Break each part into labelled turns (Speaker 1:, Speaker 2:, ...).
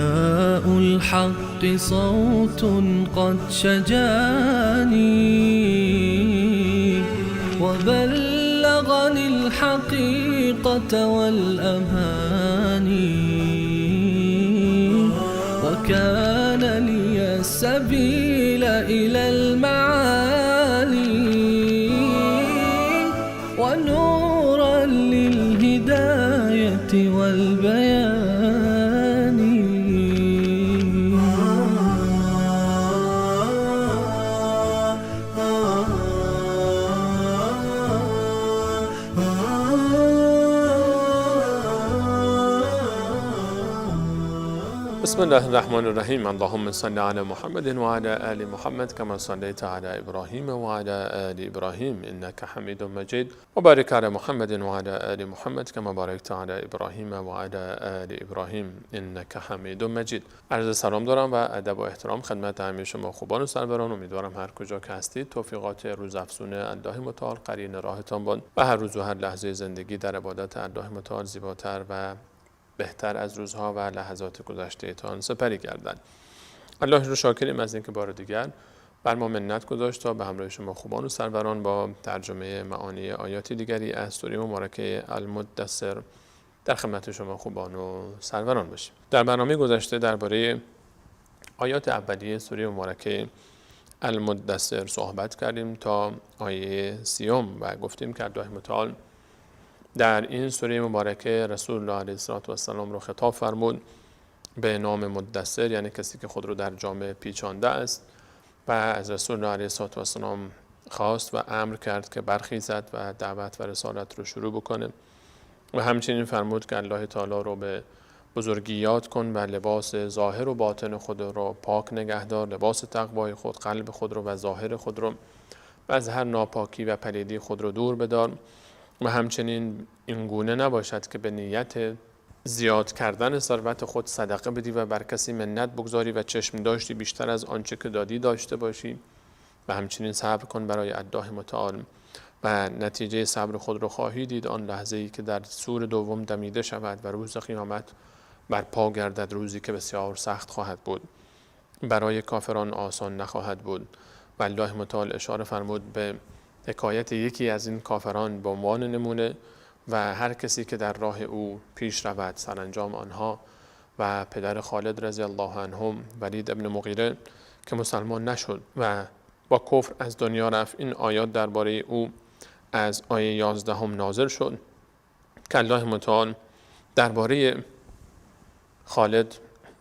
Speaker 1: نداء الحق صوت قد شجاني وبلغني الحقيقة والأماني وكان لي السبيل إلى المعالي ونورا للهداية والبيان.
Speaker 2: بسم الله الرحمن الرحیم. اللهم صل علی محمد و علی آل محمد کما صلیت علی ابراهیم و علی آل ابراهیم انک حمید مجید و بارک علی محمد و علی آل محمد کما بارکت علی ابراهیم و علی آل ابراهیم انک حمید مجید. عرض سلام دارم و ادب و احترام خدمت همه شما خوبان و سروران. امیدوارم هر کجا که هستید توفیقات روزافزون الله متعال قرین راهتان باد و هر روز و هر لحظه زندگی در عبادت الله متعال زیباتر و بهتر از روزها و لحظات گذشته تان سپری گردند. الله رو شاکریم از اینکه بار دیگر بر ما منت گذاشت تا به همراه شما خوبان و سروران با ترجمه معانی آیات دیگری از سوره مبارکه المدثر در خدمت شما خوبان و سروران باشیم. در برنامه گذشته درباره آیات اولیه سوره مبارکه المدثر صحبت کردیم تا آیه 30 و گفتیم که الله متعال در این سوره مبارکه رسول الله علیه الصلاة والسلام رو خطاب فرمود به نام مدثر، یعنی کسی که خود رو در جامعه پیچانده است، و از رسول الله علیه الصلاة والسلام خواست و امر کرد که برخیزد و دعوت و رسالت رو شروع بکنه و همچنین فرمود که الله تعالی رو به بزرگی یاد کن و لباس ظاهر و باطن خود رو پاک نگهدار، لباس تقوای خود، قلب خود رو و ظاهر خود رو و از هر ناپاکی و پلیدی خود رو دور بدار و همچنین این گونه نباشد که به نیت زیاد کردن ثروت خود صدقه بدی و بر کسی منت بگذاری و چشم داشتی بیشتر از آنچه که دادی داشته باشی و همچنین صبر کن برای الله متعال و نتیجه صبر خود رو خواهی دید آن لحظه‌ای که در سور دوم دمیده شود و روز قیامت برپا گردد، روزی که بسیار سخت خواهد بود، برای کافران آسان نخواهد بود. و الله متعال اشاره فرمود به حکایت یکی از این کافران به عنوان نمونه و هر کسی که در راه او پیش رود سرانجام آنها و پدر خالد رضی الله عنهم ولید ابن مغیره که مسلمان نشد و با کفر از دنیا رفت، این آیات درباره او از آیه 11 نازل شد که الله متعال درباره خالد،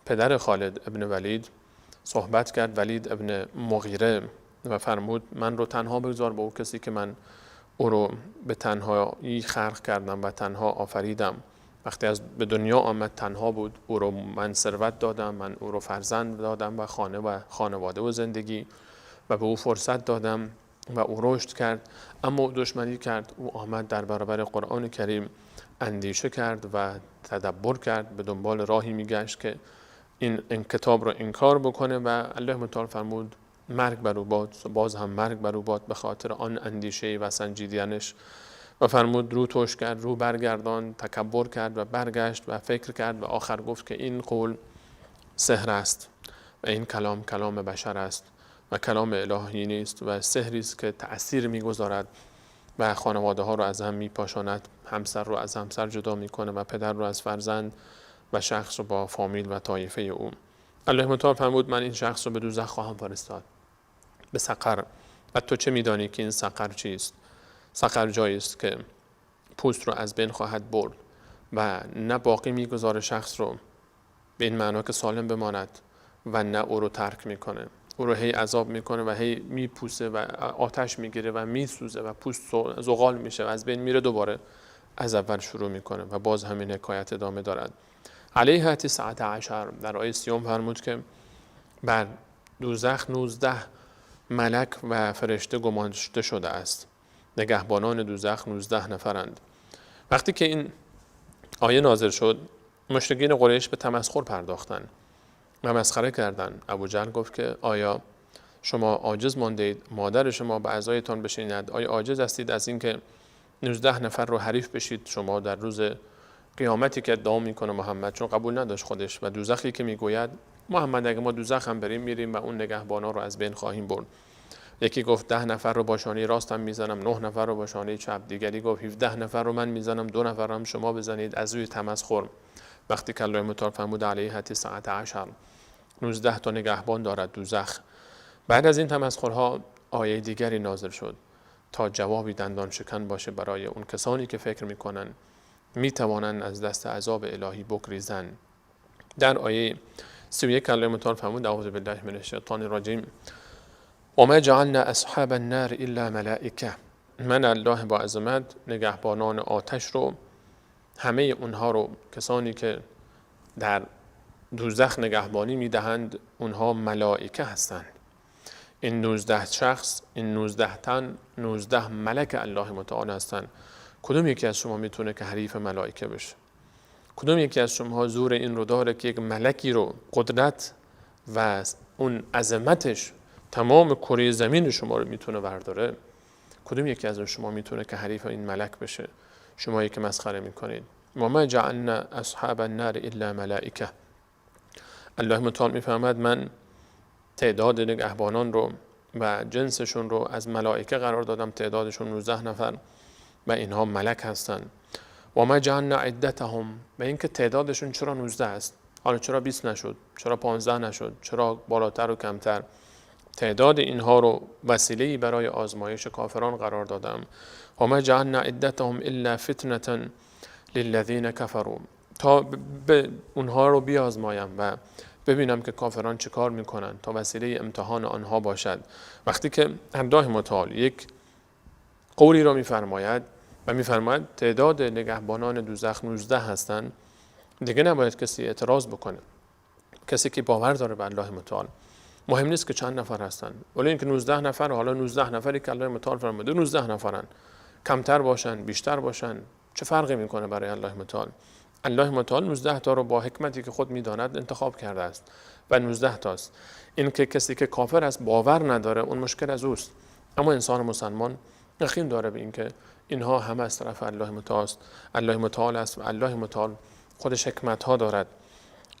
Speaker 2: پدر خالد ابن ولید صحبت کرد، ولید ابن مغیره، و فرمود من رو تنها بگذار با او کسی که من او رو به تنهایی خلق کردم و تنها آفریدم. وقتی از به دنیا آمد تنها بود، او رو من ثروت دادم، من او رو فرزند دادم و خانه و خانواده و زندگی و به او فرصت دادم و او رشد کرد، اما او دشمنی کرد. او آمد در برابر قرآن کریم اندیشه کرد و تدبر کرد، به دنبال راهی میگشت که این کتاب رو انکار بکنه و الله متعال فرمود مرگ بر او باد، باز هم مرگ بر او باد به خاطر آن اندیشه و سنجیدنش. و فرمود رو ترش کرد، رو برگردان، تکبر کرد و برگشت و فکر کرد و آخر گفت که این قول سحر است و این کلام کلام بشر است و کلام الهی نیست و سحری است که تأثیر میگذارد و خانواده ها رو از هم میپاشاند، همسر رو از همسر جدا میکنه و پدر رو از فرزند و شخص رو با فامیل و طایفه او. الله متعال فرمود من این شخص رو به دوزخ خواهم فرستاد، به سقر. و تو چه میدانی که این سقر چیست؟ سقر جایی است که پوست رو از بین خواهد برد و نه باقی میگذاره شخص رو، به این معنا که سالم بماند، و نه او رو ترک میکنه، او رو هی عذاب میکنه و هی میپوسه و آتش میگیره و میسوزه و پوست زغال میشه و از بین میره، دوباره از اول شروع میکنه و باز همین حکایت ادامه دارد. علیها 19 در آیه 30 فرمود که بر دوزخ 19 ملک و فرشته گماشته شده است، نگهبانان دوزخ 19 نفرند. وقتی که این آیه نازل شد مشرکین قریش به تمسخر پرداختند و مسخره کردند. ابو جهل گفت که آیا شما عاجز مانده اید مادر شما به عزایتان بشیند؟ آیا عاجز هستید از اینکه 19 نفر رو حریف بشید شما در روز قیامتی که ادعا میکنه محمد، چون قبول نداشت خودش، و دوزخی که میگوید محمد اگه ما دوزخ هم بریم میریم و اون نگهبانا رو از بین خواهیم برد. یکی گفت 10 نفر رو با شانه راستم میزنم، 9 نفر رو با شانه چپ. دیگری گفت 17 نفر رو من میزنم، 2 نفر هم شما بزنید از روی تمسخر. وقتی که الله متعال فرمود علیه 19، 19 تا نگهبان دارد دوزخ. بعد از این تمسخرها آیه دیگری نازل شد تا جوابی دندان شکن باشه برای اون کسانی که فکر میکنن میتوانند از دست عذاب الهی بگریزند. در آیه 31 الله متعال فرمود اعوذ بالله من الشیطان الرجیم و ما جعلنا اصحاب النار الا ملائکه. من الله با عظمت نگهبانان آتش رو، همه اونها رو، کسانی که در دوزخ نگهبانی میدهند، اونها ملائکه هستند. این 19 شخص، این 19 تن، 19 ملک الله متعال هستند. کدوم یکی از شما میتونه که حریف ملائکه بشه؟ کدوم یکی از شما زور این رو داره که یک ملکی رو، قدرت و اون عظمتش تمام کره زمین شما رو میتونه برداره؟ کدوم یکی از شما میتونه که حریف این ملک بشه؟ شمایی که مسخره میکنید. و ما جعلنا اصحاب النار الا ملائکه. الله متعال میفرماد من تعداد نگهبانان رو و جنسشون رو از ملائکه قرار دادم، تعدادشون 19 نفر و اینها ملک هستند. و ما جعلنا عدتهم، و اینکه تعدادشون چرا 19 است؟ حالا چرا 20 نشد؟ چرا 15 نشد؟ چرا بالاتر و کمتر؟ تعداد اینها رو وسیله‌ای برای آزمایش کافران قرار دادم. و ما جعلنا عدتهم الا فتنة للذین کفروا، تا اونها رو بیازمایم و ببینم که کافران چه کار میکنن، تا وسیله امتحان آنها باشد. وقتی که الله متعال یک قولی را میفرماید و میفرماید تعداد نگهبانان دوزخ 19 هستند، دیگه نباید کسی اعتراض بکنه. کسی که باور داره به الله متعال، مهم نیست که چند نفر هستن، ولی اینکه 19 نفر، حالا 19 نفری که الله متعال فرموده 19 نفرن، کمتر باشن بیشتر باشن چه فرقی میکنه برای الله متعال؟ الله متعال 19 تا رو با حکمتی که خود میداند انتخاب کرده است و 19 تاست. این که کسی که کافر است باور نداره، اون مشکل از اوست. اما انسان مسلمان یقین داره به اینکه اینها همه از طرف الله متعال است، الله متعال است و الله متعال خودش حکمت ها دارد.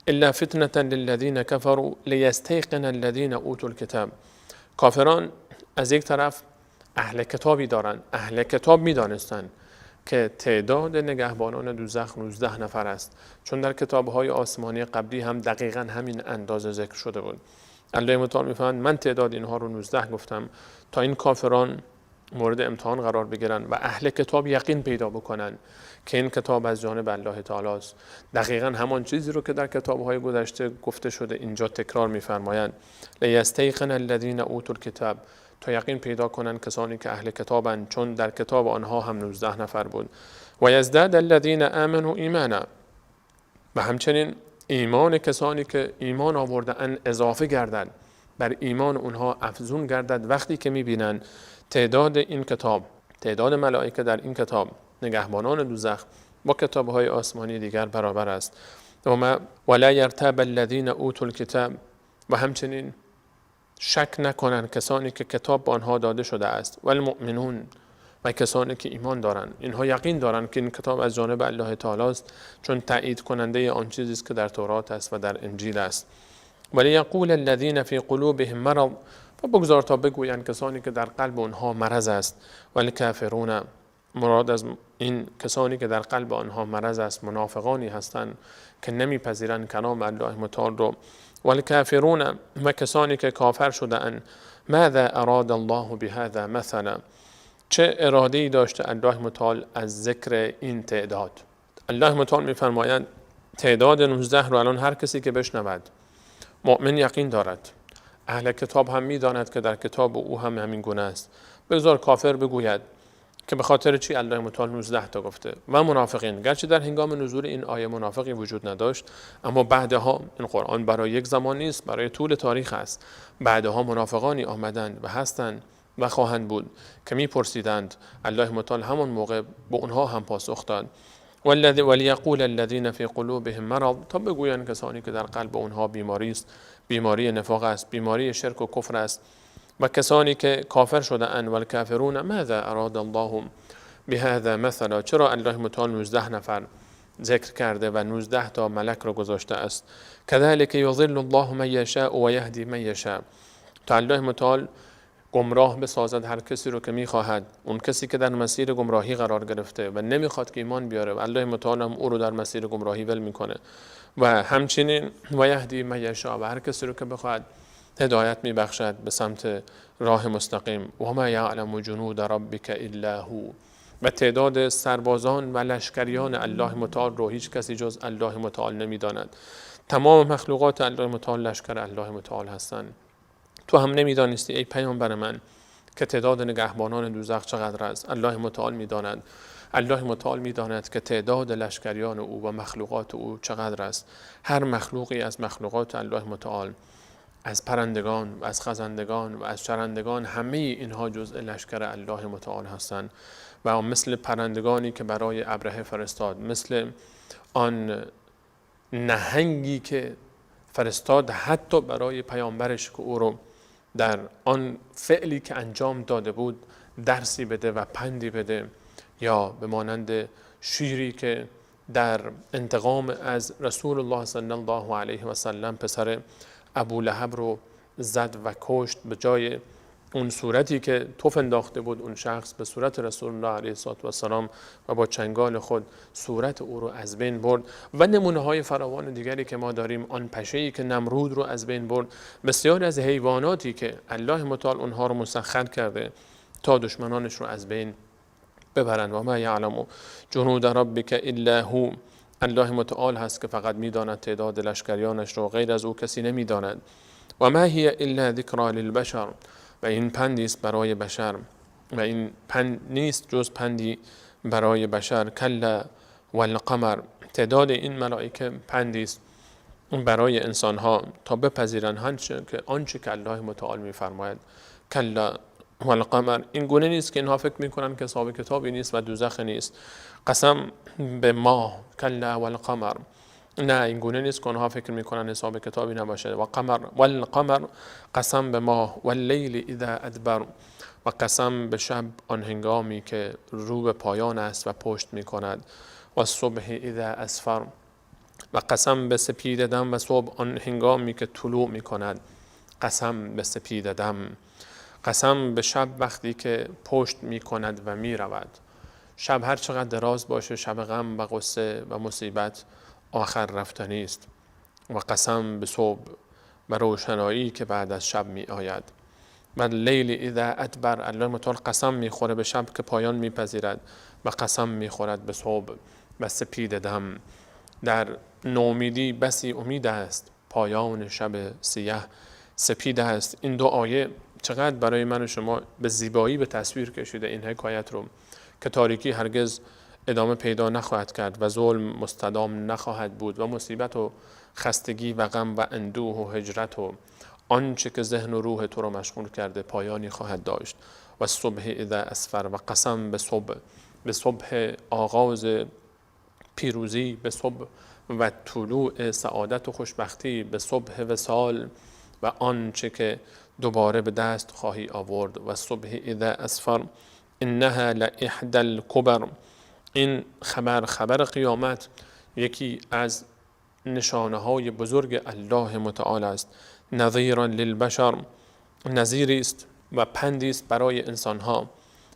Speaker 2: الا فتنة للذین كفروا لیستیقن الذین اوتوا الکتاب. کافران از یک طرف اهل کتابی دارند، اهل کتاب میدانستند که تعداد نگهبانان دوزخ 19 نفر است، چون در کتاب‌های آسمانی قبلی هم دقیقاً همین اندازه ذکر شده بود. الله متعال می‌فرماید من تعداد اینها رو 19 گفتم تا این کافران مورد امتحان قرار بگیرن و اهل کتاب یقین پیدا بکنن که این کتاب از جانب الله تعالی است. دقیقاً همان چیزی رو که در کتاب‌های گذشته گفته شده اینجا تکرار می‌فرمایند. لیستیقن الذین اوتوا الکتاب، تا یقین پیدا کنن کسانی که اهل کتابند، چون در کتاب آنها هم 19 نفر بود. و یزداد الذین آمنوا ایمانا، و همچنین ایمان کسانی که ایمان آورده اند اضافه گردد، بر ایمان اونها افزون گردد وقتی که می‌بینن تعداد این کتاب، تعداد ملائکه در این کتاب نگهبانان دوزخ با کتاب‌های آسمانی دیگر برابر است. ولا یرتاب الذین اوتوا الکتاب، و همچنین شک نکنند کسانی که کتاب به آنها داده شده است، والمؤمنون، و کسانی که ایمان دارند. اینها یقین دارند که این کتاب از جانب الله تعالی است، چون تایید کننده آن چیزی است که در تورات است و در انجیل است. ولیقول الذین فی قلوبهم مرض، و بگذار تا بگویند کسانی که در قلب آنها مرض است. والکافرون، مراد از این کسانی که در قلب آنها مرض است منافقانی هستند که نمیپذیرند کلام الله متعال رو. والکافرون، و کسانی که کافر شده اند. ماذا اراد الله بهذا مثلا، چه اراده‌ای داشته الله متعال از ذکر این تعداد؟ الله متعال می‌فرمایند تعداد 19 رو الان هر کسی که بشنود مؤمن یقین دارد، اهل کتاب هم می‌داند که در کتاب او هم همین گونه است. بگذار کافر بگوید که به خاطر چی الله متعال 19 تا گفته. و منافقین، گرچه در هنگام نزول این آیه منافقی وجود نداشت، اما بعدها این قرآن برای یک زمان نیست، برای طول تاریخ است. بعدها منافقانی آمدند و هستند و خواهند بود که میپرسیدند. الله متعال همون موقع به اونها هم پاسخ داد. ولیقول الذین فی قلوبهم مرض، تا بگویند کسانی که در قلب اونها بیماری است، بیماری نفاق است، بیماری شرک و کفر است، و کسانی که کافر شده اند. والکافرون ماذا اراد الله بهذا مثلا، چرا الله متعال 19 نفر ذکر کرده و 19 تا ملک رو گذاشته است. کذلک یضل الله من یشاء و یهدی من یشاء، تا الله متعال گمراه بسازد هر کسی رو که میخواهد، اون کسی که در مسیر گمراهی قرار گرفته و نمیخواد که ایمان بیاره و الله متعال هم او رو در مسیر گمراهی ول میکنه. و همچنین و یهدی من یشاء، و هر کسی رو که بخواهد هدایت میبخشد به سمت راه مستقیم. و ما یعلم جنود ربک الا هو، و تعداد سربازان و لشکریان الله متعال رو هیچ کسی جز الله متعال نمیداند. تمام مخلوقات الله متعال لشکر الله متعال هستند. تو هم نمیدانستی ای پیامبر من که تعداد نگهبانان دوزخ چقدر است. الله متعال میداند. الله متعال میداند که تعداد لشکریان او و مخلوقات او چقدر است. هر مخلوقی از مخلوقات الله متعال، از پرندگان و از خزندگان و از چرندگان، همه اینها جزء لشکر الله متعال هستند. و مثل پرندگانی که برای ابرهه فرستاد، مثل آن نهنگی که فرستاد حتی برای پیامبرش که او رو در آن فعلی که انجام داده بود درسی بده و پندی بده، یا به مانند شیری که در انتقام از رسول الله صلی الله علیه و سلم پسر ابو لهب رو زد و کشت، به جای اون صورتی که تف انداخته بود اون شخص به صورت رسول الله علیه السلام و با چنگال خود صورت او رو از بین برد. و نمونه های فراوان دیگری که ما داریم، آن پشه‌ای که نمرود رو از بین برد، بسیاری از حیواناتی که الله متعال اونها رو مسخر کرده تا دشمنانش رو از بین ببرند. و ما یعلم جنود ربک الا هو، الله متعال هست که فقط میداند تعداد لشکریانش رو، غیر از او کسی نمیداند. و ما هی الا ذکری للبشر، و این پندی است برای بشر، و این پند نیست جز پندی برای بشر. کلا والقمر، تعداد این ملائکه پندی است برای انسانها تا بپذیرند آنچه که الله متعال میفرماید. کلا والقمر، این گونه نیست که اینها فکر میکنن که حساب کتابی نیست و دوزخ نیست. قسم به ماه، کلا والقمر، نه این گونه نیست که آنها فکر میکنن حساب کتابی نباشه. و قمر، والقمر، قسم به ماه، واللیل اذا ادبر، و قسم به شب آن هنگامی که رو به پایان است و پشت میکند. و الصبح اذا اسفر، و قسم به سپید دم و صبح آن هنگامی که طلوع میکند. قسم به سپید دم، قسم به شب وقتی که پشت میکند و میرود. شب هر چقدر دراز باشه، شب غم و غصه و مصیبت آخر رفتنی است. و قسم به صبح و روشنایی که بعد از شب می آید. و لیل اذا ادبر، الله متعال قسم می خوره به شب که پایان می پذیرد و قسم می خورد به صبح و سپید دم. در نومیدی بسی امید است، پایان شب سیه سپید است. این دو آیه چقدر برای من و شما به زیبایی به تصویر کشیده این حکایت رو که تاریکی هرگز ادامه پیدا نخواهد کرد و ظلم مستدام نخواهد بود و مصیبت و خستگی و غم و اندوه و هجرت و آنچه که ذهن و روح تو رو مشغول کرده پایانی خواهد داشت. و صبح اذا اسفر، و قسم به صبح، به صبح آغاز پیروزی، به صبح و طلوع سعادت و خوشبختی، به صبح وصال و آنچه که دوباره به دست خواهی آورد. و صبح اذا اسفر انها لاحدى الکبر، این خبر، خبر قیامت، یکی از نشانه های بزرگ الله متعال است. نظیرا للبشر، نظیری است و پندی است برای انسان ها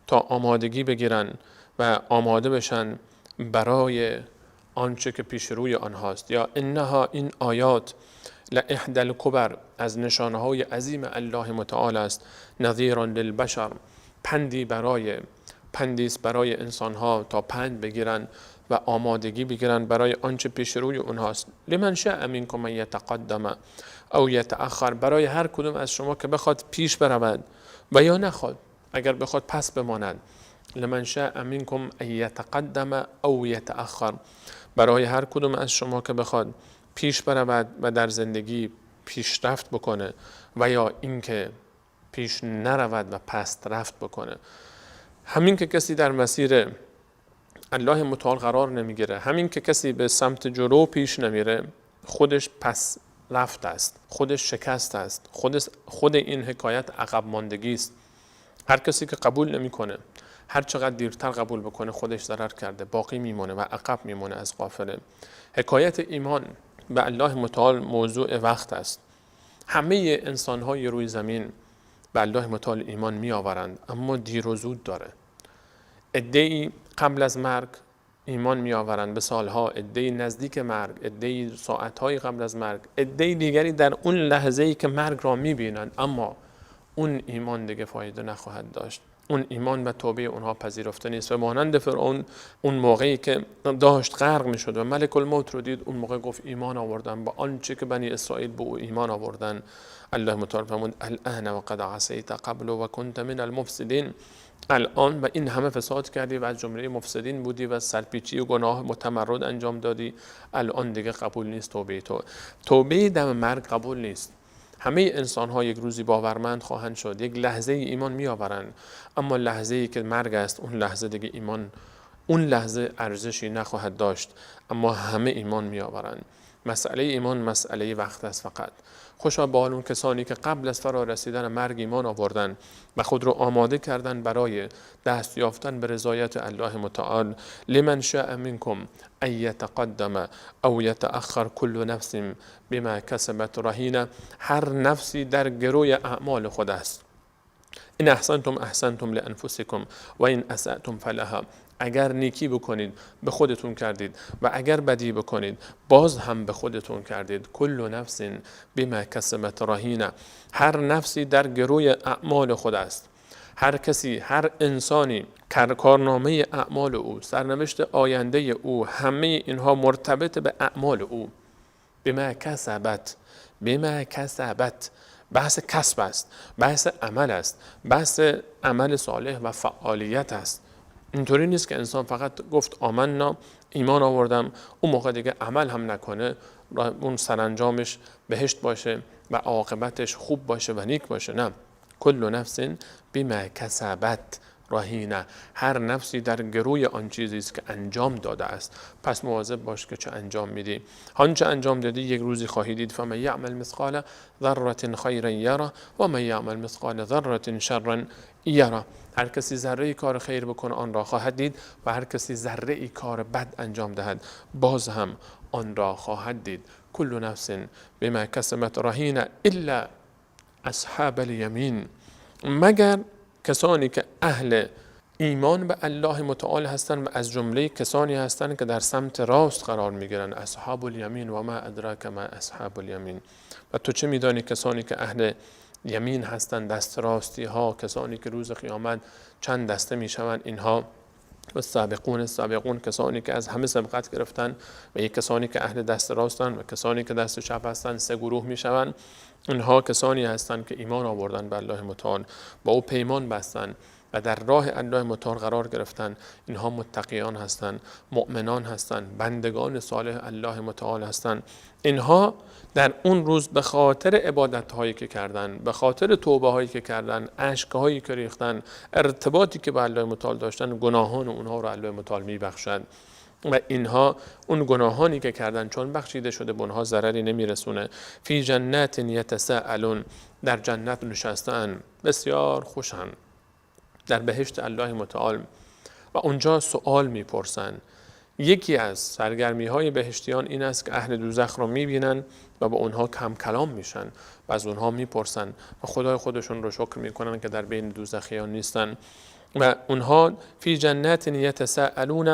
Speaker 2: تا آمادگی بگیرن و آماده بشن برای آنچه که پیش روی آنهاست. یا انها، این آیات، لإحدى الکبر، از نشانه های عظیم الله متعال است. نظیرا للبشر، پندی است برای انسان ها تا پند بگیرن و آمادگی بگیرن برای آنچه پیش روی اونهاست. لمن شاء منکم ان یتقدم او یتأخر، برای هر کدوم از شما که بخواد پیش برود و یا نخواد، اگر بخواد پس بماند. لمن شاء منکم ان یتقدم او یتأخر، برای هر کدوم از شما که بخواد پیش برود و در زندگی پیشرفت بکنه و یا اینکه پیش نرود و پست رفت بکنه. همین که کسی در مسیر الله متعال قرار نمیگیره، همین که کسی به سمت جلو پیش نمیره، خودش پس رفت است، خودش شکست است، خود این حکایت عقب ماندگی است. هر کسی که قبول نمیکنه، هر چقدر دیرتر قبول بکنه خودش ضرر کرده، باقی میمونه و عقب میمونه از قافله. حکایت ایمان به الله متعال موضوع وقت است. همه انسان‌های روی زمین به الله متعال ایمان میآورند، اما دیر و زود داره. عده‌ای قبل از مرگ ایمان میآورند به سالها، عده‌ای نزدیک مرگ، عده‌ای ساعت‌های قبل از مرگ، عده‌ای دیگری در اون لحظه‌ای که مرگ را می‌بینند، اما اون ایمان دیگه فایده نخواهد داشت. اون ایمان و توبه اونها پذیرفته نیست و مانند فرعون اون موقعی که داشت غرق میشد و ملک الموت رو دید، اون موقع گفت ایمان آوردم با آنچه که بنی اسرائیل به او ایمان آوردن. الله متعال فرمود الان و قد عصیت قبل و کنت من المفسدین. الان و این همه فساد کردی و از جمله مفسدین بودی و سرپیچی و گناه متمرد انجام دادی، الان دیگه قبول نیست توبه تو. توبه دم مرگ قبول نیست. همه انسان ها یک روزی باورمند خواهند شد، یک لحظه ایمان می آورند، اما لحظه ای که مرگ است اون لحظه دیگه ایمان، اون لحظه ارزشی نخواهد داشت، اما همه ایمان می آورند. مسئله ایمان مسئله وقت است فقط. خوشا به حال اون کسانی که قبل از فرا رسیدن مرگ ایمان آوردن و خود رو آماده کردن برای دست یافتن به رضایت الله متعال. لمن شاء منکم ان یتقدم او یتأخر کل نفس بما کسبت رهینه. هر نفسی در گروی اعمال خود است. ان احسنتم احسنتم لانفسکم و ان اسأتم فلها. اگر نیکی بکنید به خودتون کردید و اگر بدی بکنید باز هم به خودتون کردید. کل نفس بما کسبت رهینه. هر نفسی در گروی اعمال خود است. هر کسی، هر انسانی، کارنامه اعمال او، سرنوشت آینده او، همه اینها مرتبط به اعمال او. بما کسبت، بما کسبت، بحث کسب است، بحث عمل است، بحث عمل صالح و فعالیت است. اینطوری نیست که انسان فقط گفت آمنا، ایمان آوردم، اون موقع دیگه عمل هم نکنه، اون سرانجامش بهشت باشه و عاقبتش خوب باشه و نیک باشه. نه، کل نفس بما کسبت رهینه. هر نفسی در گروی آن چیزی است که انجام داده است. پس مواظب باش که چه انجام میدی. آنچه انجام دادی یک روزی خواهی دید. فمن یعمل مثقال ذره خیرا یره و من یعمل مثقال ذره شرا یره. هر کسی ذره کار خیر بکنه آن را خواهد دید و هر کسی ذره کار بد انجام دهد باز هم آن را خواهد دید. کل نفس بما کسبت رهینه الا اصحاب الیمین. مگر کسانی که اهل ایمان به الله متعال هستند و از جمله کسانی هستند که در سمت راست قرار میگیرند. اصحاب الیمین و ما ادراک ما اصحاب الیمین. و تو چه میدانی کسانی که اهل یمین هستند، دست راستی ها، کسانی که روز قیامت چند دسته میشوند، اینها و السابقون السابقون، کسانی که از همه سبقت گرفتن و یک کسانی که اهل دست راستند و کسانی که دست چپ هستند، سه گروه میشوند. اینها کسانی هستند که ایمان آوردن به الله متعال، با او پیمان بستند و در راه الله متعال قرار گرفتن. اینها متقیان هستند، مؤمنان هستند، بندگان صالح الله متعال هستند. اینها در اون روز به خاطر عبادت هایی که کردن، به خاطر توبه هایی که کردن، اشک هایی که ریختن، ارتباطی که به الله متعال داشتن، گناهان اونها رو الله متعال میبخشند و اینها اون گناهانی که کردن چون بخشیده شده به اونها ضرری نمیرسونه. فی جنات یتساءلون، در جنت نشستن، بسیار خوشن در بهشت الله متعال و اونجا سوال میپرسن. یکی از سرگرمی های بهشتیان این است که اهل دوزخ رو میبینن و با اونها کم کلام میشن و از اونها میپرسن و خدای خودشون رو شکر میکنن که در بین دوزخیان نیستن. و اونها فی جنات یتساءلون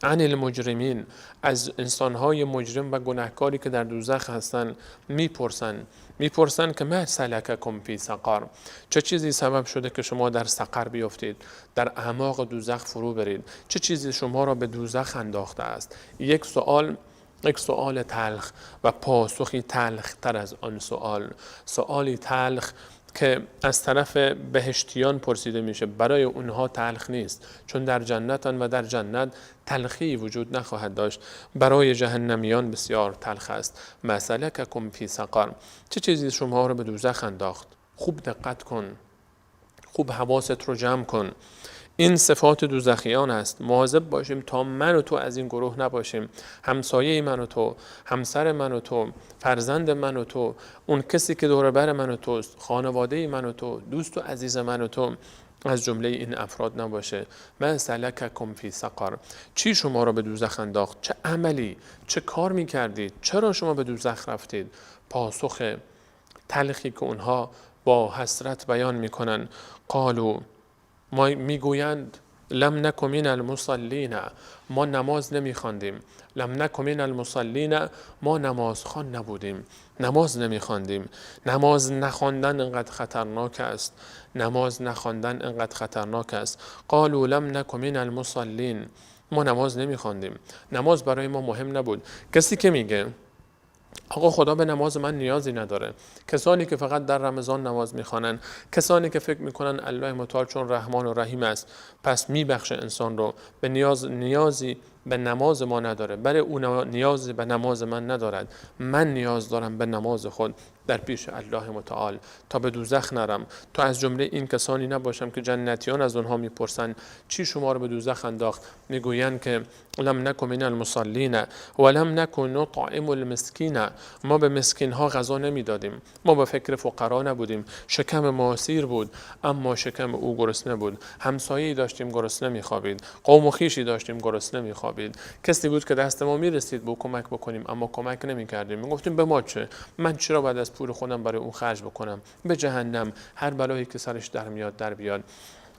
Speaker 2: عن المجرمین، از انسانهای مجرم و گناهکاری که در دوزخ هستن میپرسن که ما سلککم فی سقر، چه چیزی سبب شده که شما در سقر بیفتید، در اعماق دوزخ فرو برید، چه چیزی شما را به دوزخ انداخته است. یک سوال تلخ و پاسخی تلخ تر از آن سوال، سوالی تلخ که از طرف بهشتیان پرسیده میشه، برای اونها تلخ نیست چون در جنتن و در جنت تلخی وجود نخواهد داشت، برای جهنمیان بسیار تلخ است. ما سلککم فی سقر، چه چیزی شما رو به دوزخ انداخت. خوب دقت کن، خوب حواست رو جمع کن. این صفات دوزخیان است. مواظب باشیم تا من و تو از این گروه نباشیم. همسایه من و تو، همسر من و تو، فرزند من و تو، اون کسی که دور بر من و توست، خانواده من و تو، دوست و عزیز من و تو، از جمله این افراد نباشه. ما سلککم فی سقر، چی شما را به دوزخ انداخت؟ چه عملی، چه کار میکردید؟ چرا شما به دوزخ رفتید؟ پاسخ تلخی که اونها با حسرت بیان میکنن، قالو، ما میگویند لم نک من المصلین، ما نماز نمیخواندیم. لم نک من المصلین، ما نمازخوان نبودیم، نماز نمیخواندیم. نماز نخواندن انقدر خطرناک است، نماز نخواندن انقدر خطرناک است. قالوا لم نک من المصلین، ما نماز نمیخواندیم، نماز برای ما مهم نبود. کسی که میگه آقا خدا به نماز من نیازی نداره، کسانی که فقط در رمضان نماز میخوانن، کسانی که فکر میکنن الله متعال چون رحمان و رحیم است پس میبخشه انسان رو، به نیازی به نماز ما نداره، بله او نیازی به نماز من ندارد، من نیاز دارم به نماز خود در پیش الله متعال تا به دوزخ نرم، تا از جمله این کسانی نباشم که جنتیان از اونها میپرسن چی شما رو به دوزخ انداخت، میگویند که لم نک من المصلین ولم نک نطعم المسکین، ما به مسکین ها غذا نمیدادیم، ما به فکر فقرا نبودیم، شکم ما سیر بود اما شکم او گرسنه بود، همسایه‌ای داشتیم گرسنه میخوابید، قوم و خویشی داشتیم گرسنه میخوابید، کسی بود که دست ما میرسید به کمک بکنیم اما کمک نمیکردیم، میگفتیم به ما چه، من چرا باید از پول خودم برای اون خرج بکنم، به جهنم، هر بلایی که سرش در میاد در بیاد.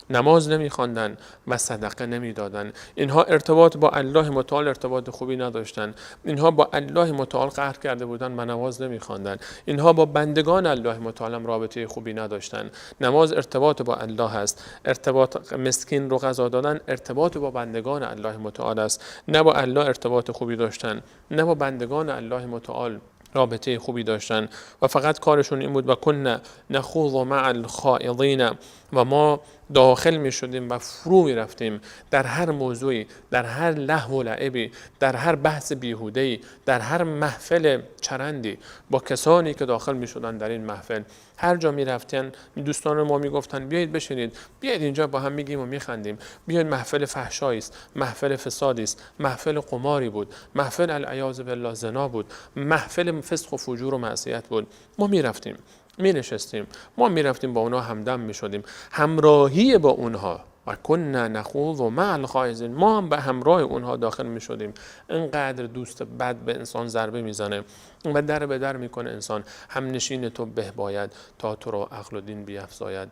Speaker 2: نماز نمیخواندن و صدقه نمیدادن. اینها ارتباط با الله متعال ارتباط خوبی نداشتن، اینها با الله متعال قهر کرده بودن و نماز نمیخواندن، اینها با بندگان الله متعال هم رابطه خوبی نداشتن. نماز ارتباط با الله است، ارتباط مسکین رو غذا دادن ارتباط با بندگان الله متعال است. نه با الله ارتباط خوبی داشتن، نه با بندگان الله متعال رابطه خوبی داشتن و فقط کارشون این بود و کنا نخوض مع الخائضین، و ما داخل می شدیم و فرو می رفتیم در هر موضوعی، در هر لهو و لعبی، در هر بحث بیهوده‌ای، در هر محفل چرندی با کسانی که داخل می شدن در این محفل. هر جا می رفتن دوستان ما می گفتن بیایید بشینید، بیایید اینجا با هم میگیم و میخندیم، بیایید محفل فحشایی است، محفل فسادی است، محفل قماری بود، محفل العیاذ بالله زنا بود، محفل فسق و فجور و معصیت بود. ما می رفتیم، می نشستیم، ما می رفتیم با اونها همدم می شدیم، همراهی با اونها و کنا نخوض مع الخائضین، ما هم به همراه اونها داخل می شدیم. اینقدر دوست بد به انسان ضربه می زنه و در به در می کنه انسان. هم نشین تو به باید تا تو رو عقل و دین بیفزاید.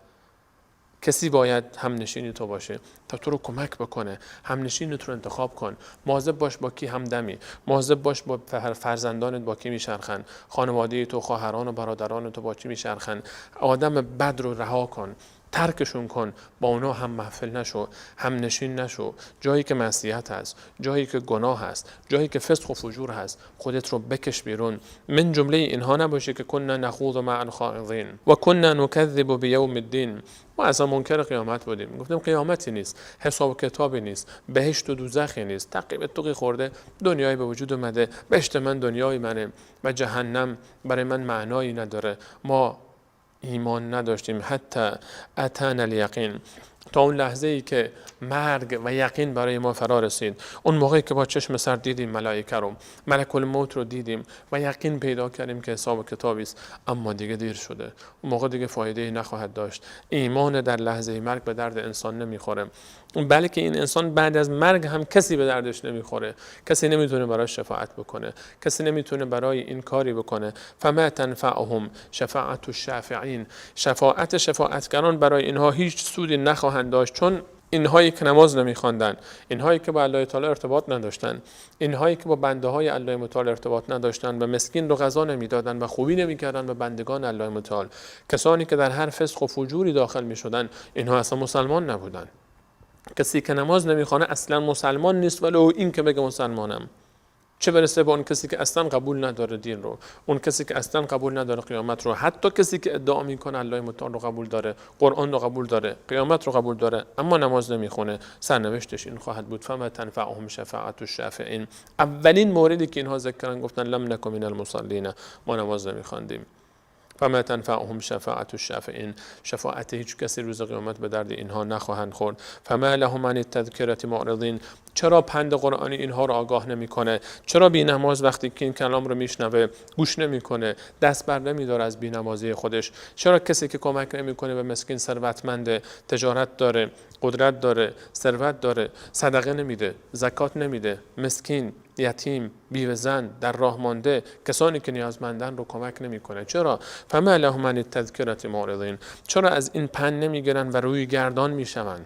Speaker 2: کسی باید هم نشین تو باشه تا تو رو کمک بکنه. هم نشین تو رو انتخاب کن، مواظب باش با کی همدمی، مواظب باش با فرزندانت با کی میچرخن، خانواده تو، خواهران و برادران تو با کی میچرخن. آدم بد رو رها کن، ترکشون کن، با اونا هم محفل نشو، هم نشین نشو. جایی که معصیت هست، جایی که گناه هست، جایی که فسق و فجور هست، خودت رو بکش بیرون. من جمله اینها نباشه که کنا نخوض مع الخائضین و کنا نکذب بیوم الدین. ما اصلا منکر قیامت بودیم، گفتیم قیامتی نیست، حساب و کتابی نیست، بهشت و دوزخی نیست، تقریبا توقی خورده، دنیایی به وجود اومده، بهشت من دنیای منه و جهنم برای من معنایی نداره. ما ایمان نداشتیم حتی اتانا الیقین، تا اون لحظه ای که مرگ و یقین برای ما فرا رسید، اون موقعی که با چشم سر دیدیم ملائکه رو، ملک الموت رو دیدیم و یقین پیدا کردیم که حساب و کتابی است، اما دیگه دیر شده، اون موقع دیگه فایده ای نخواهد داشت. ایمان در لحظه مرگ به درد انسان نمیخوره، بلکه این انسان بعد از مرگ هم کسی به دردش نمیخوره، کسی نمیتونه برای شفاعت بکنه، کسی نمیتونه برای این کاری بکنه. فما تنفعهم شفاعت الشافعین، شفاعت شفاعتگران برای اینها هیچ سودی نخواهند داشت، چون اینهایی که نماز نمیخواندن، اینهایی که با الله تعالی ارتباط نداشتن، اینهایی که با بنده های الله متعال ارتباط نداشتن و مسکین رو غذا نمیدادن و خوبی نمیکردن به بندگان الله متعال، کسانی که در هر فسق و فجوری داخل میشدن، اینها اصلا مسلمان نبودن. کسی که نماز نمیخوانه اصلا مسلمان نیست، ولو این که بگه مسلمانم، چه برسه به اون کسی که اصلا قبول نداره دین رو، اون کسی که اصلا قبول نداره قیامت رو، حتی کسی که ادعا میکنه الله متعال رو قبول داره، قرآن رو قبول داره، قیامت رو قبول داره، اما نماز نمیخونه، سرنوشتش این خواهد بود. فما تنفعهم شفاعت الشافعین. اولین موردی که اینها ذکرن گفتن لم نک من المصلین، ما نماز نمیخواندیم. فما تنفعهم شفاعت الشافعین، شفاعت هیچ کسی روز قیامت به درد اینها نخواهند خورد. فما لهم عن التذکرة معرضین، چرا پند قرآنی اینها رو آگاه نمیکنه؟ چرا بی نماز وقتی که این کلام رو میشنوه گوش نمیکنه، دست بر نمیداره از بی نمازی خودش؟ چرا کسی که کمک نمیکنه به مسکین، ثروتمنده، تجارت داره، قدرت داره، ثروت داره، صدقه نمیده، زکات نمیده، مسکین، یتیم، بیوه زن، در راه مانده، کسانی که نیازمندن رو کمک نمیکنه؟ چرا؟ فما لهم عن التذکرة معرضین، چرا از این پند نمیگیرن و روی گردان میشوند؟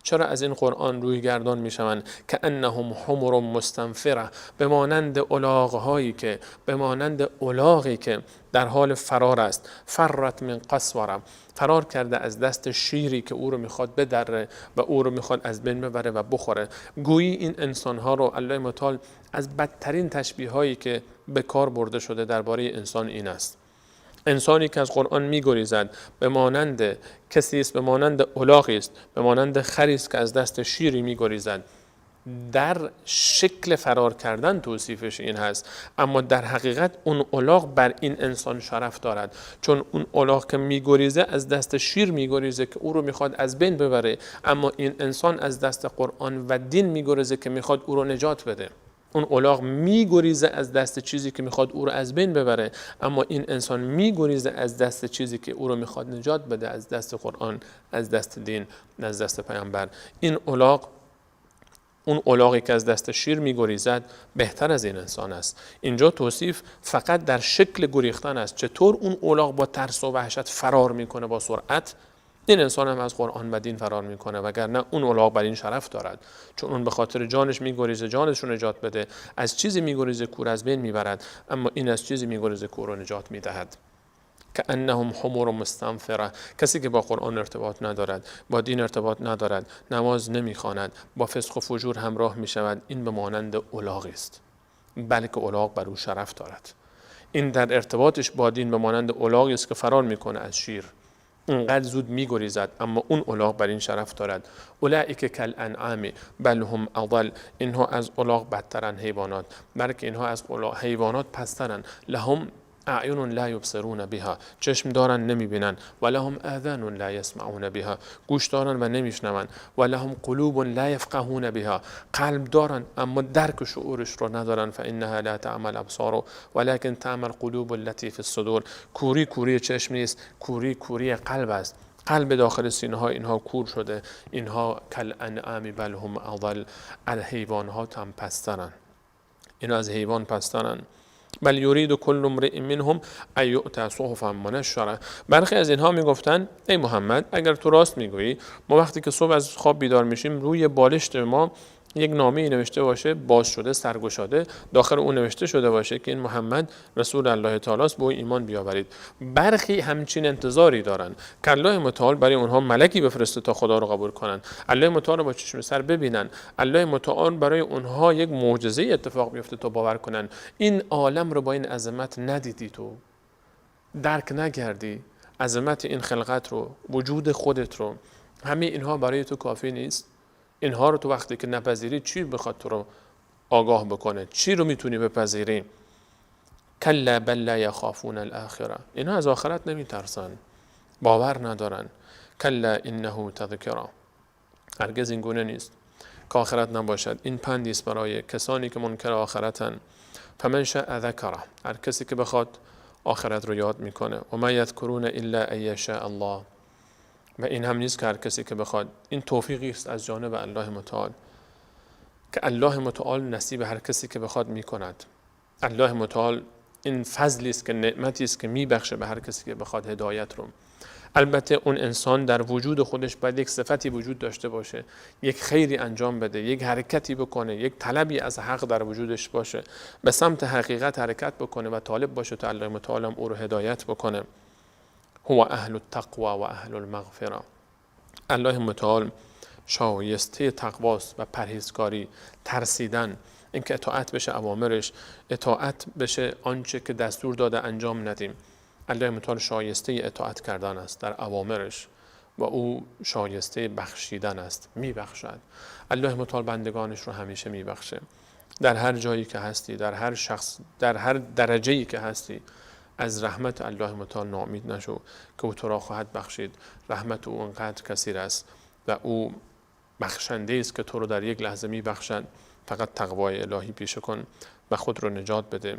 Speaker 2: چرا از این قرآن روی گردان میشوند؟ که انهم حمر مستنفره، به مانند الاغهایی که، به مانند الاغی که در حال فرار است. فرت من قسوره، فرار کرده از دست شیری که او رو میخواد بدره و او رو میخواد از بین ببره و بخوره. گویی این انسانها رو الله متعال از بدترین تشبیه هایی که به کار برده شده درباره انسان این است. انسانی که از قرآن میگریزد به مانند کسی است، به مانند الاغی است، به مانند خری است که از دست شیری میگریزد. در شکل فرار کردن توصیفش این هست، اما در حقیقت اون الاغ بر این انسان شرف دارد، چون اون الاغ که میگریزه از دست شیر میگریزه که او رو میخواد از بین ببره، اما این انسان از دست قرآن و دین میگریزه که میخواد او رو نجات بده. اون الاغ میگریزه از دست چیزی که میخواد او رو از بین ببره، اما این انسان میگریزه از دست چیزی که او رو میخواد نجات بده، از دست قرآن، از دست دین، از دست پیامبر. این الاغ، اون الاغی که از دست شیر میگریزد بهتر از این انسان است. اینجا توصیف فقط در شکل گریختن است، چطور اون الاغ با ترس و وحشت فرار میکنه با سرعت، این انسان هم از قرآن و دین فرار میکنه، وگرنه اون الاغ بر این شرف دارد، چون اون به خاطر جانش میگریزه، جانش رو نجات بده، از چیزی میگریزه کور از بین میبرد، اما این از چیزی میگریزه کور رو نجات میدهد. که انهم حمر مستنفره، کسی که با قرآن ارتباط ندارد، با دین ارتباط ندارد، نماز نمیخواند، با فسق و فجور همراه میشود، این به مانند الاغ است، بلکه الاغ بر او شرف دارد. این در ارتباطش با دین به مانند الاغی است که فرار میکنه از شیر، اینقدر زود میگریزد، اما اون الاغ بر این شرف دارد. اولئک کالانعام بل هم اضل، اینها از الاغ بدترن حیوانات، بلکه اینها از حیوانات پسترن. لهم اعین لا یبصرون بها، چشم دارن نمیبینن، و لهم آذان لا یسمعون بها، گوش دارن و نمیشنون، و لهم قلوب لا یفقهون بها، قلب دارن اما درک و شعورش رو ندارن. فانها لا تعمى الابصار ولكن تعمى القلوب التي في الصدور، کوری کوری چشم نیست، کوری کوری قلب است. قلب داخل سینه ها اینها کور شده، اینها کالانعام بل هم اضل، از حیوان ها هم پسترن، اینا از حیوان پسترن. بل یرید کل امرئ منهم ان یؤتی صحفا منشره، برخی از اینها میگفتن ای محمد اگر تو راست میگویی، ما وقتی که صبح از خواب بیدار میشیم روی بالشت ما یک نامه‌ای نوشته باشه، باز شده، سرگشاده، داخل اون نوشته شده باشه که این محمد رسول الله تعالی است، به او ایمان بیاورید. برخی همچین انتظاری دارن که الله متعال برای اونها ملکی بفرسته تا خدا رو قبول کنن، الله متعال رو با چشم سر ببینن، الله متعال برای اونها یک معجزه اتفاق بیفته تا باور کنن. این عالم رو با این عظمت ندیدی، تو درک نکردی عظمت این خلقت رو، وجود خودت رو، همه اینها برای تو کافی نیست. اینها رو تو وقتی که نپذیری چی بخواد تو رو آگاه بکنه؟ چی رو میتونی بپذیری؟ کلا بل لا یخافون الاخره، اینها از آخرت نمیترسن، باور ندارن. کلا انه تذکره، هرگز این گونه نیست که آخرت نباشد. این پندی است برای کسانی که منکر آخرتن. فمن شاء ذکره، هر کسی که بخواد آخرت رو یاد میکنه. و ما یذکرون الا ان یشاء الله، و این هم نیست که هر کسی که بخواد. این توفیقی است از جانب الله متعال که الله متعال نصیب هر کسی که بخواد میکند. الله متعال این فضلی است که نعمتی است که میبخشه به هر کسی که بخواد هدایت رو. البته اون انسان در وجود خودش باید یک صفتی وجود داشته باشه، یک خیری انجام بده، یک حرکتی بکنه، یک طلبی از حق در وجودش باشه، به سمت حقیقت حرکت بکنه و طالب باشه تا الله متعال هم او رو هدایت بکنه. هو اهل التقوی و اهل المغفره. الله متعال شایسته تقواست و پرهیزکاری، ترسیدن، اینکه اطاعت بشه اوامرش، اطاعت بشه آنچه که دستور داده انجام ندیم. الله متعال شایسته اطاعت کردن است در اوامرش و او شایسته بخشیدن است، میبخشد. الله متعال بندگانش رو همیشه میبخشه. در هر جایی که هستی، در هر شخص، در هر درجه‌ای که هستی، از رحمت الله متعال ناامید نشو که او تو را خواهد بخشید. رحمت او انقدر کثیر است و او بخشنده است که تو رو در یک لحظه می بخشد. فقط تقوای الهی پیشه کن و خود رو نجات بده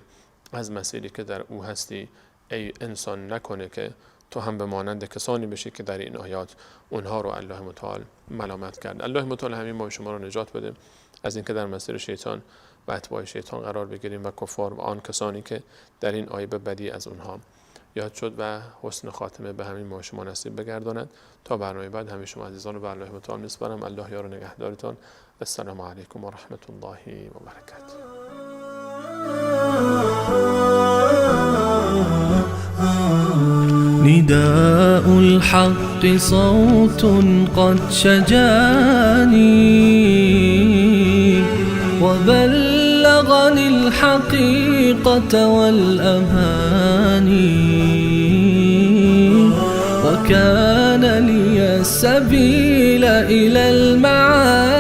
Speaker 2: از مسیری که در او هستی. ای انسان، نکنه که تو هم به مانند کسانی بشی که در این آیات اونها رو الله متعال ملامت کرد. الله متعال همین ما شما رو نجات بده از اینکه در مسیر شیطان و اتباع شیطان قرار بگیریم و کفار و آن کسانی که در این آیه به بدی از اونها یاد شد و حسن خاتمه به همین ما شما نصیب بگرداند. تا برنامه بعد همه شما عزیزان رو به الله متعال میسپارم. الله یار و نگهدارتان. السلام علیکم و رحمت الله و برکاته.
Speaker 1: نداء الحق صوت قد شجاني وبلغني الحقيقة والأماني، وكان لي السبيل إلى المعاني.